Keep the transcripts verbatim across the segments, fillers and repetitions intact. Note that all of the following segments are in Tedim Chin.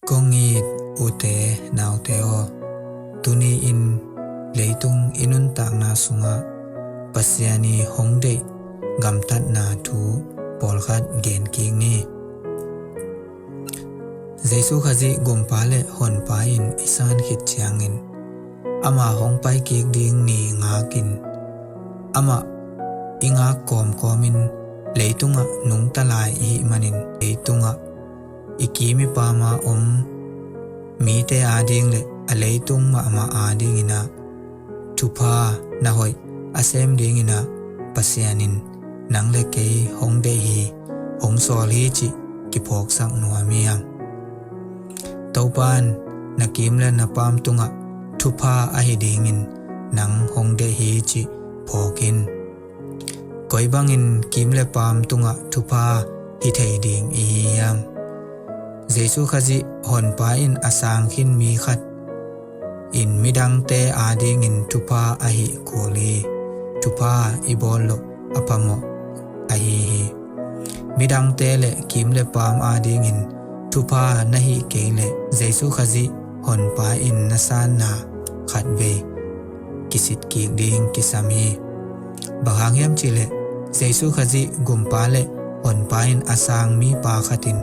Kong it ute naute aw, tuni-in leitung i nuntakna sungah Pasian i hong deih gamtatna thu pawlkhat gen kik ni. Jesu Khazih Gumpa le Honpa in i san khit ciangin, ama hong pai kik ding ni ngakin, amah i ngak kawmkawmin leitungah nungta lai i hih manin, leitungah i kim i pama om mite ading le a leitung mahmah adingin ah thupha na hoih a sem dingin ah Pasian in nang le kei hong deih hi, hong sawl hi cih kiphawksak nuam hi hang. Topa in na kim le na pam tungah thupha ahi dingin nang hong deih hi cih phawk in. Koi bangin kim le pam tungah thupha hi thei ding i hi hiam? Jesu Khazih Honpa in a sang khin mi khat in midangte adingin thupha a hih kul hi. Thupha i bawl loh a phamawh ahi hi. Midangte le kim le pam adingin thupha na hih kei leh Jesu Khazih Honpa in na sanna khatvei kisit kik ding kisam hi. Bang hang hiam cihleh Jesu Khazih Gumpa le Honpa in a sang mipa khat in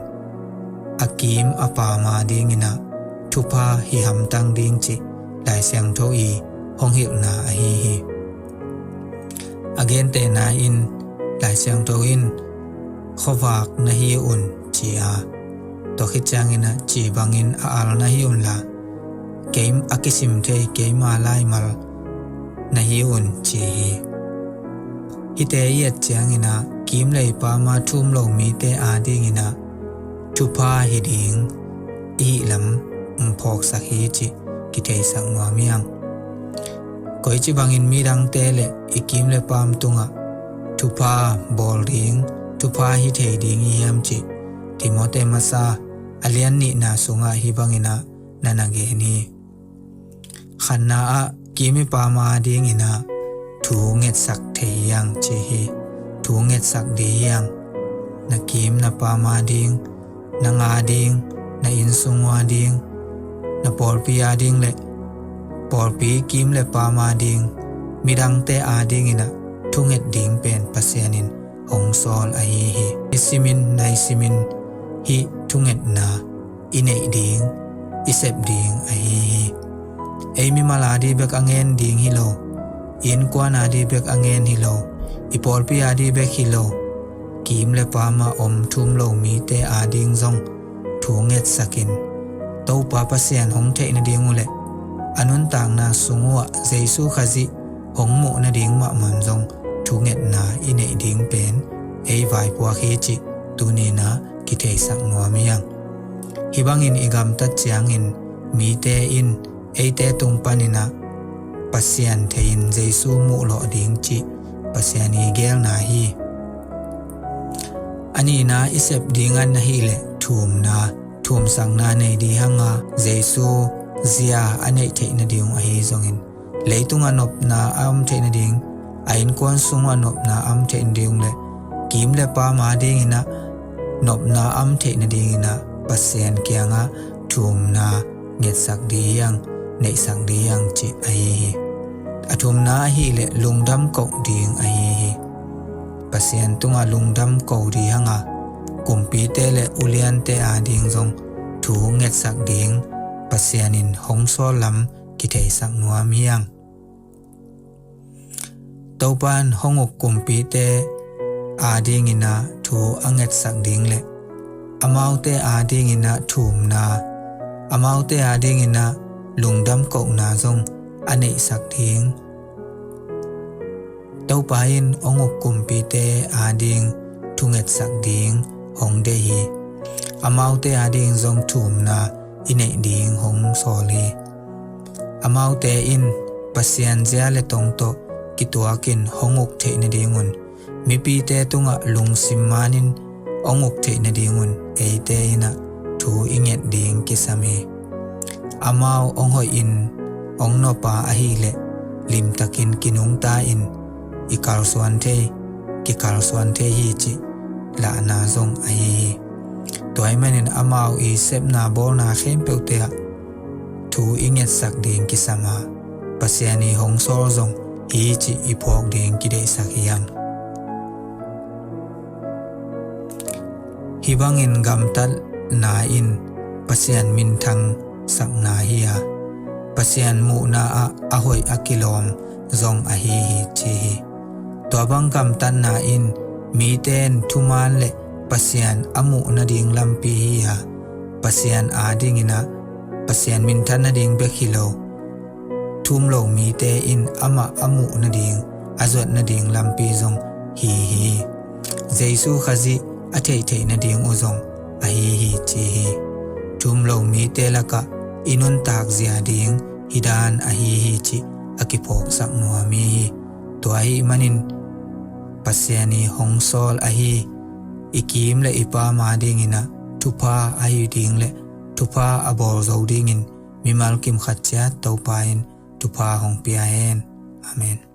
a kim a pam adingin ah thupha hi hamtang ding cih Lai Siangtho i hong hilhna ahi hi. A gentehna in Lai Siangtho in khuavak na hi un ci a, tua khit ciangin ah ci bangin a al na hi unla, kei a kisim thei keima laimal na hi un ci hi. Hihte i et ciangin ah kim le pama thum lo mite adingin ah thupha hi ding i hih lam phawksak hi cih kitheisak nuam hi hang. Koici bangin midangte le i kim le pam tungah thupha bawl ding, thupha hi thei ding i hiam cih Timote masa a lian nihna sungah hih bangin ah na na gen hi. Khatna ah kim i pama dingin ah thu ngetsak thei hi hang ci hi. Thu ngetsak ding hi hang. Na kim na pama ding, na nga ding, na innsung ua ding, na pawlpi ading le pawlpi kim le pama ding, midangte adingin ah thunget ding pen Pasian in hong sawl ahi hi. I simin na i simin hih thungetna i neih ding, i sep ding ahi hi. Ei mimal adi bek a ngen ding hi lo, i innkuan adi bek a ngen hi lo, i pawlpi adi bek hi lo, kim le pama om thum lo mite ading zong thu ngetsakin Topa Pasian hong theih nading uh le a nuntakna sung uhah Jesu Khazih hong muh nading mahmah zong thungetna i neih ding pen ei vaipuak hi cih tuni-in ah kitheisak nuam hi hang. Hih bangin i gamtat ciangin mite in eite tung panin ah Pasian thei-in Jesu muh lawh ding cih Pasian i geelna hi. A nihna i sep ding a na hih leh thumna, thumsakna nei ding hi hang a, Jesu zia a neih theih nading uh ahi zongin, leitungah nopna a om theih nading, a innkuan sungah nopna a om theih nading le kim le pam adingin ah nopna a om theih nadingin ah Pasian kiangah thumna ngetsak ding hi hang, neihsak ding hi hang cih ahi hi. A thumna ahih leh lungdam koh ding ahi hi. Pasian tungah lungdam ko ding hi hang a, kumpite le uliante ading zong thu ngetsak ding Pasian in hong sawl lam kitheisak nuam hi hang. Topa in hong uk kumpite adingin ah thu a ngetsak ding le amaute adingin ah thumna, amaute adingin ah lungdam kohna zong a neihsak ding. Topa in hong uk kumpite ading thungetsak ding hong deih hi. Amaute ading zong thumna i neih ding hong sawl hi. Amaute in Pasian zia le tong tawh kituakin hong uk theih nadingun, mipite tungah lungsim manin hong uk theih nadingun eite in ah thu i nget ding kisam hi. Amau hong hoihin hong nop a ahih leh limtakin kinungta-in i kalsuan thei, kikalsuan thei hi cih lahna zong ahi hi. Tua ahih manin amau i sepna bawlna khempeuhte ah thu i ngetsak ding kisam a, Pasian i hong sawl zong hi cih i phawk ding kideihsak hiam? Hih bangin gamtatna in Pasian minthang sakna hi a, Pasian muhna ah a hoih a kilawm zong ahi hi ci hi. Tua bang gamtatna in mite in thuman le Pasian a muh nading lampi hi a, Pasian adingin ah Pasian minthan nading bek hi lo, thu um lo mite in amah a muh nading, a zuat nading lampi zong hi hi. Jesu Khazih a theihtheih nading uh zong ahi hi ci hi. Thu um lo mite lakah i nuntak zia ding hih dan ahi hi cih a kiphawksak nuam hi. Tua ahih manin Pasian i hong sawl ahi i kim le i pam adingin ah thupha ahi ding le thupha a bawl zo dingin mimal kim khat ciat Topa in thupha hong pia hen. Amen.